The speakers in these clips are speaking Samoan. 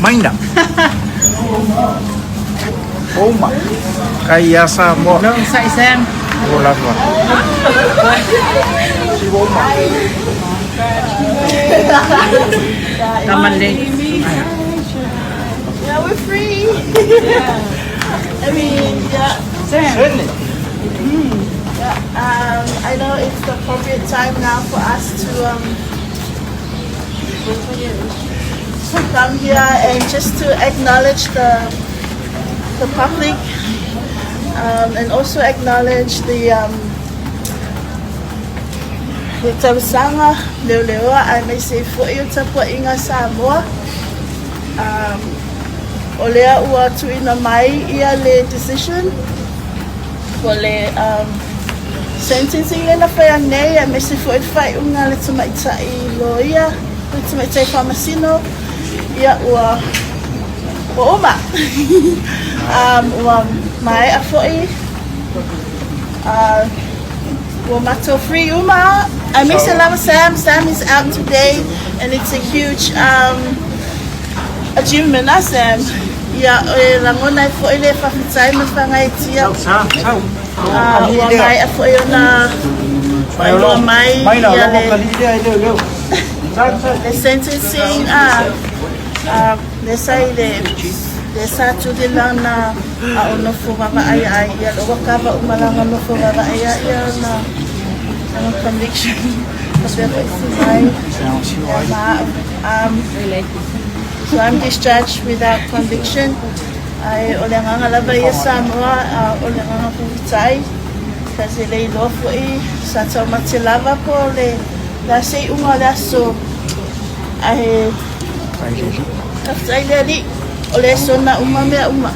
Maina. Uma. Kai ia Samoa. Lo sai Sam. O lava. Si uma. Tamalei. Yeah, we're free. I mean, yeah. Sene. Yeah, I know it's the appropriate time now for us to come here and just to acknowledge the public and also acknowledge the tausaga leoleoa aemaise foi o tapuaiga Samoa. O lea ua tuuina mai ia le decision o le sentencing lea na faia nei aemaise foi le faaiuga a le tamaitai loia, le tamaitai faamasino. Ia ua uma. Ua maea foi. Ua matou free uma. Aemaise lava Sam. Sam is out today and it's a huge achievement, ah, Sam. Ia, e lagona ai foi le faafetai ma le faagaeetia. Sa, sau. Ah, ua maea foi ona faailoa mai Maina, ia logo le kali lea i leo leo. Sa, sa. Le sentencing a le sa i le sa tuli lana a o nofo vaavaai ai ia ua kava uma lana nofo vaavaai ai ia na conviction faapea foi si mai ma so I'm discharged without conviction. Ai o le agaga lava ia Samoa, o le agaga faafetai kasi le iloa foi sa taumate lava po o le a se iuga o le aso ae faafetai le Alii o le sona uma mea uma.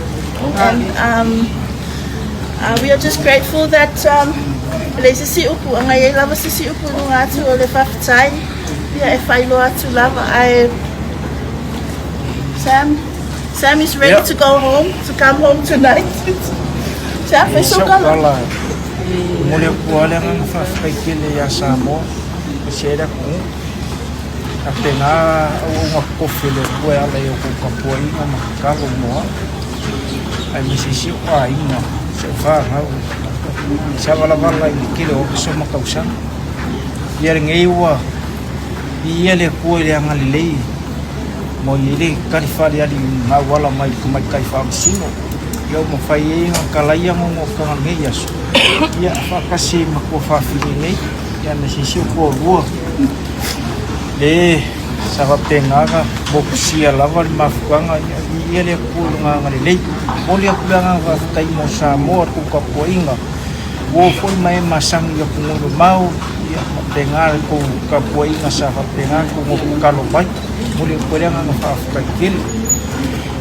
And we are just grateful that le se si upu anga ai lava se si upu luga atu o le faafetai ia e faailoa atu lava ae Sam is ready to go home, to come home tonight. Sam, fai Sau so kala. Kala. Momoli atu lava le agaga faafetai tele iā Samoa ma si ai le atunuu. Faapena auauna totofi a le Atua e ala i a outou tapuaiga ma tatalo mo au. Aemaise si ou aiga, si ou fanau, savalavala i le tele o aso ma tausaga. Ia lenei ua viia le Atua i le agalelei ma ua i ai le tali faaaliali na auala mai i le tamaitai faamasino. Ia ua mafai ai ona talaia nonotaga o lenei aso, ia faatasi ai ma tuafafine nei, ia aemaise si ou toalua le sa faapena ona motusia lava le mafutaga. Ia viia le Atua i lona agalelei. Momoli atu le agaga faafetai mo Samoa le tou tapuaiga ua oo foi ma e masani i atunuu mamao. Ia faapena le tou tapuaiga sa faapena ona tou nofo tatalo mai. Momoli atu ai le agaga faafetai tele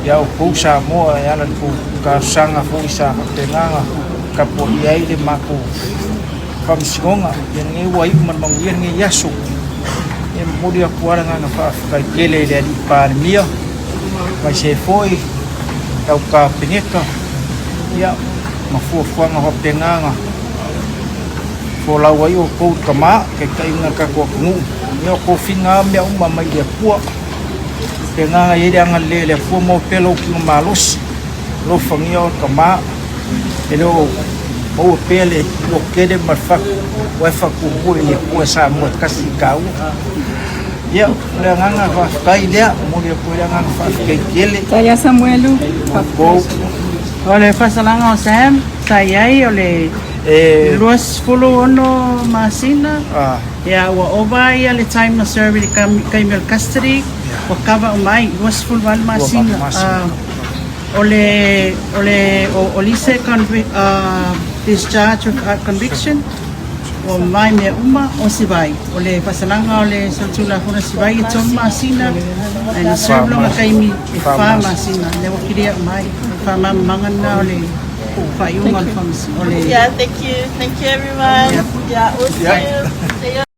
ia outou Samoa e ala i le tou talosaga foi sa faapena ona tapuaia ai le matou faamasinoga. Ia lenei ua iu ma le manuia lenei aso. E momoli atu lava le agaga faafetai tele i le Alii Palemia, aemaise ai foi lau Kapeneta, ia ma fuafuaga faapena ona folau ai outou i le tama, taitaiga o le tatou atunuu. Ia o tofiga lava mea uma mai le Atua. Faapena ona i ai le agalelei o le Atua, maua pea lou tino malosi, alofagia oe tama, e le o maua pea le lototele ma le fatu, aua e faatuatua i le Atua e Samoa e tasi i taua. Ia, o le agaga faafetai lea, momoli atu ai le agaga faafetai tele. Faafetai ia Samuelu. Outou. O le faasalaga o Sam sa i ai o le E 26 masina. Ah. Ia ua ova ia le time na serve i le taimi o le custody, ua cover uma ai, 28 masina. Masina. Ah, o le o lise discharge of conviction ua mai mea uma o sivai. O le faasalaga o le solitulafono sivai e 3 masina, ae na serve lona taimi e 4 masina. Lea ua clear uma ai. Faamalamalamaga lena o le faaiuga o le faamasino o le Yeah, thank you. Thank you, everyone. Yeah, we'll see you. See you.